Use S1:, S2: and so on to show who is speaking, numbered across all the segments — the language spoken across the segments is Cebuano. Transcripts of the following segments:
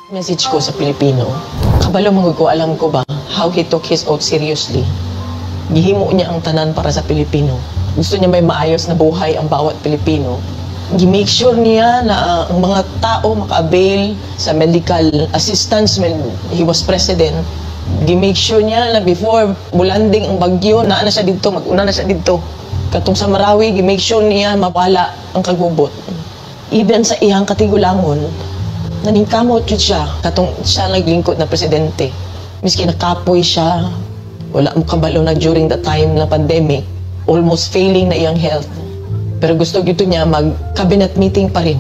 S1: Message ko sa Pilipino, kabalo man ko, alam ko ba, how he took his oath seriously. Gihimo niya ang tanan para sa Pilipino. Gusto niya may maayos na buhay ang bawat Pilipino. Gi-make sure niya na ang mga tao maka-avail sa medical assistance when he was president. Gi-make sure niya na before mulanding ang bagyo, naa na siya didto, mag-una na siya didto. Katong sa Marawi, gi-make sure niya mawala ang kagubot. Even sa iyang katigulangon, naningkamot jud siya katong siya naglingkod na presidente. Miski nakapoy siya, wala mo kabalo na during the time na pandemic, almost failing na iyang health. Pero gusto gyud niya mag-cabinet meeting pa rin.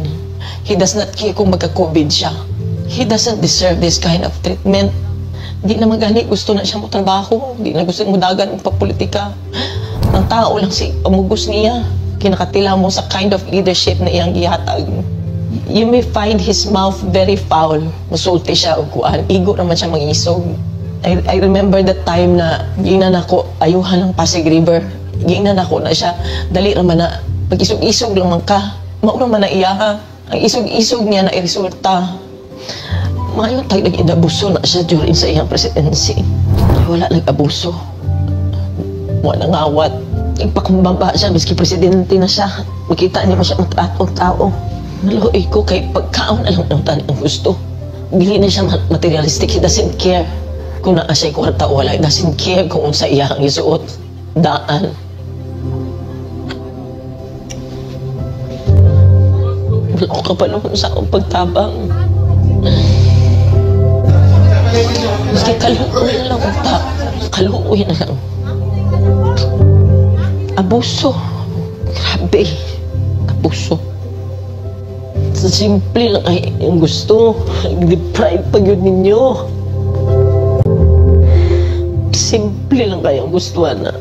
S1: He does not care kung magka-COVID siya. He doesn't deserve this kind of treatment. Di naman gani gusto na siya mo trabaho, di na gusto mo dagan og papolitika. Ang tao lang si pamugos niya. Kinakatila mo sa kind of leadership na iyang gihatag. You may find his mouth very foul. Musulti siya og kuan. Igo naman siya mangisog. I remember that time na giingnan nako ayuhan ang Pasig River. Giingnan nako na siya. Dali raman na. Pag isog-isog lang man ka. Mao man na iya ha. Ang isog-isog niya na iresulta. Mayo tayo nag-inabuso na siya during sa iyang presidency. Wala nag-abuso. Wala nangawat. Nagpakumbaba siya, miski presidente na siya. Makita niya mo siya matrato ang tao. Naluoy ko kay pagkaon na lang ng tanan ang gusto. Dili na siya materialistic. He doesn't care kung naa siya kwarta o wala. He doesn't care kung unsa iya ang isuot. Daan. Wala ko kabalo kung sa akong pagtabang. Miski kaluoy na lang ang tao. Kaluoy na lang. Abuso. Grabe. Abuso. Sa simple lang ay yung gusto. Deprive pa yun ninyo. Simple lang kayo ang gusto na.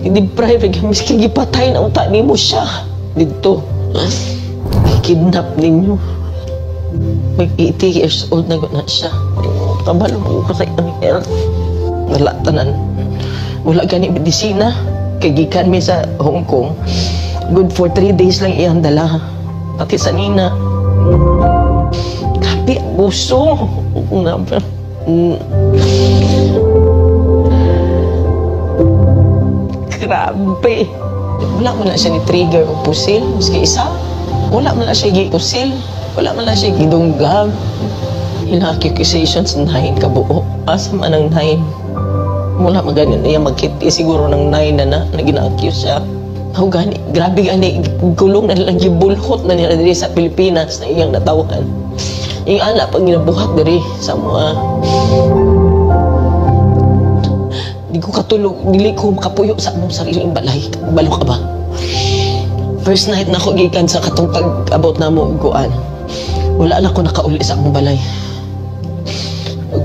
S1: I-deprive kayo. Miski gipatay na unta nimo siya. Dito. I-kidnap ninyo. Mag 80 years old na na siya. Kabalo ko sa iyang health. Wala tanan. Wala gani medisina. Kay gikan mi sa Hong Kong. Good for 3 days lang iyang dala. Pati sa nina. Grabe, abuso. Grabe. Wala man na siya ni trigger o pusil. Maski isa. Wala man na siya gi-pusil. Wala man na siya gidunggab. Ilang accusations, 9 kabuo. Asa man ang 9? Wala man ganyan niya magkiti siguro ng 9 na na, na gina-accuse siya. Oh, gani, grabe gani, gulong na lang, gibulhot na nila diri sa Pilipinas na iyang natawhan. Yung anak pag ginabuhat diri sa mga... Di ko katulog, dili ko makapuyo sa among sariling balay. Balo ka ba? First night na ako gikan sa katong pag-abot na mo guan. Wala na ako nakauli sa among balay.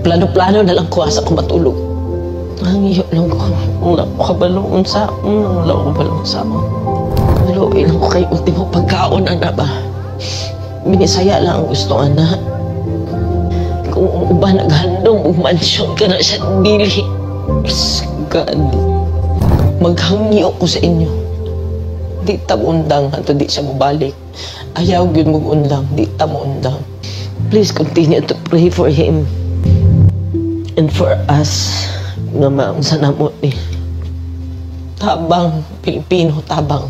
S1: Plano-plano na lang ko asa ko matulog. Ang iyo lang ko. Wala ko kabalo unsa. Wala ko kabalo unsa. Maluoy lang ko kay ultimo pagkaon, ana ba? Binisaya lang ang gusto, ana. Kung ang uban naghandom og mansyon ka na siya, dili. God. Maghangyo ko sa inyo. Di ta undang, ato di siya mobalik. Ayaw gyud mo undang, di ta mo undang. Please continue to pray for him. And for us, nga maunsa namo ni. Tabang, Pilipino, tabang.